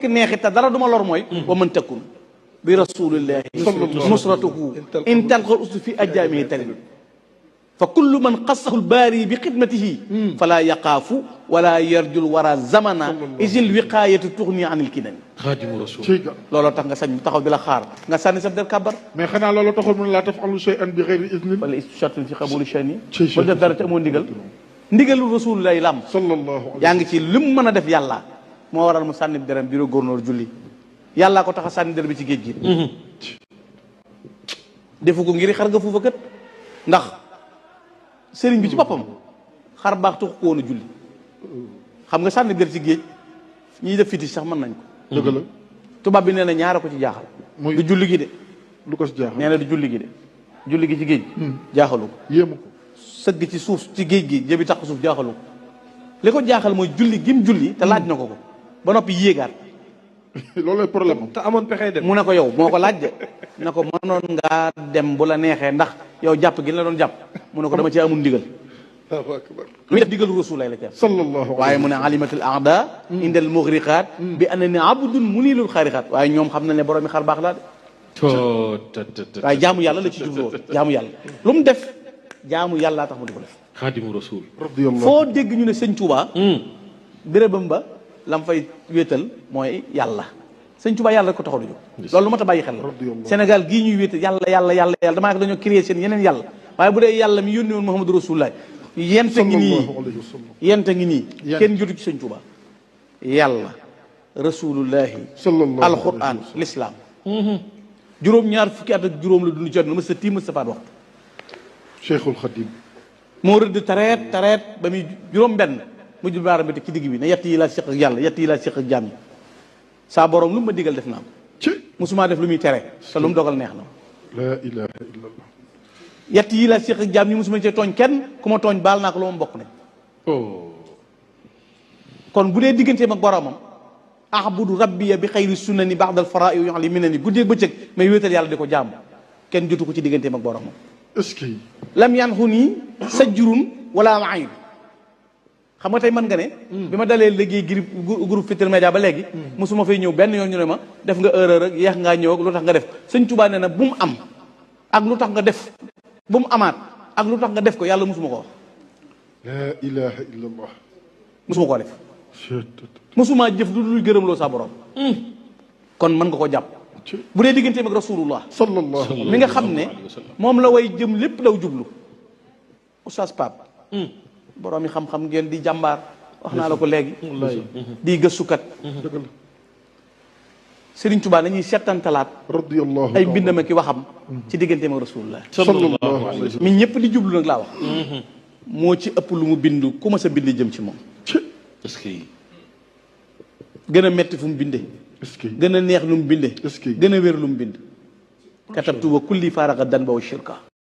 neexit te dara duma lor mooy wa man takun bi rasulillahi nusratuhu in talqal ustu fi ajjaamihi tarin fa kullu man xassahu lbaari bi xidmatihi fala yaqaafu wala yarjul wara zamana isil wiqaayatu tuxni anil kinani xaadimu rasul looloo tax nga sañ taxaw di la xaar nga sànni sa der kàbbar mais xanaa looloo taxul mu ne laa tafalu shay'an bi xayri idnin wala istushartun fi qabuli shay'in wala def dara te amoo ndigal ndigalu rasulillahi lam sallallahu yaa ngi ci lim mën a def yàlla moo waral mu sànni derem bureau gouverneur julli yàllaa ko tax a sànni der bi ci géej gi defu ko ngir xar nga fuufa kët ndax sëriñ bi ci boppam xar baax taxu ko woon a julli xam nga sànni der ci géej ñiy def fiti sax mën nañ ko dëgg la tubaab bi nee na ñaara ko ci jaaxal du julli gi de lu ko si jaaxal nee na du julli gi de julli gi ci géej jaaxalu ko yéemu ko sëgg ci suuf ci géej gi jëbi tax suuf jaaxalu ko li ko jaaxal mooy julli gim julli te laaj na ko ba noppi yéegaat loolooy problème am te amoon pexe dem mu ne ko yow moo ko laaj de ne ko mënoon ngaa dem bu la neexee ndax yow jàpp gi la doon jàpp mu ne ko dama ci amul ndigal Allahu akbar lu def digalu rasul lay la ci am sallallahu waaye mu ne alimatul aada indal mughriqaat bi ana ne abdun munilul xaariqaat waaye ñoom xam na ne borom mi xar baax laa de waaye jaamu yàlla la ci jubloo jaamu yàlla lu mu def jaamu yàllaa tax mu di ko def xaadimu rasul radiyallahu foo dégg ñu ne sëñ Touba bérébam ba lam fay wéetal mooy yàlla sëñ Touba yàlla rek ko taxaw du jóg loolu lu ma ta bàyyi xel la Sénégal gii ñuy wéetal yàlla damaa dañoo créer seen yeneen yàlla waaye bu dee yàlla mi yónni woon Muhammadu Rasulullah yenta ngi nii kenn jotu ci sëñ Touba yàlla rasulullahi alquran l'islam juróom-ñaar fukki at ak juróom la dund ci àdduna mës sa tii mës sa faat waxtu Cheikhul Khadim moo rëdd tareet ba muy juróom benn mu jul baaram bi te ci digg bi ne yett yi laa séq ak yàlla yett yi laa séq ak jaam yi saa borom lu mu ma digal def naa ko musumaa def lu muy tere te lu mu dogal neex na la ilaha illallah yett yi laa séq ak jaam yi musuma cee tooñ kenn ku ma tooñ baal naa ko lu ma bokk ne kon bu dee digganteem ak boromam ahbudu rabbiya bi xayri sunnani ba'dal faraa'i yoxli mi ne ni guddeeg bëccëg may wéetal yàlla di ko jaamu kenn jotu ko ci digganteem ak boromam est-ce que lam yan xu nii sajjurun wala maayib xam nga tey mën nga ne bi ma dalee liggéey groupe Futurs Médias ba léegi mosuma fay ñëw benn yoon ñu ne ma def nga erreur ak yeex ngaa ñëw ak lu tax nga def sëñ Tuubaa nee na bu mu am ak lu tax nga def bu mu amaat ak lu tax nga def ko yàlla mosuma ko wax la ilaha illallah mosuma koo def mosuma jëf lu dul gërëmloo sa borom kon mën nga ko jàpp bu dee digganteem ak rasulullah sallallahu mi nga xam ne moom la way jëm lépp daw jublu oustaz Pape borom yi xam-xam ngeen di jàmbaar wax naa la ko léegi di gëstukat Serigne Touba dañuy settantalaat radiyallahu ay mbindam ak i waxam ci digganteem ak rasulullah sallallahu alayhi wa sallam mi ñëpp di jublu nag laa wax moo ci ëpp lu mu bind ku ma sa bind jëm ci moom est-ce que gën a metti fu mu bindee est-ce que gën a neex lu mu bindee est-ce que gën a wér lu mu bind katabtu wa kulli faaraqa dan ba wa shirka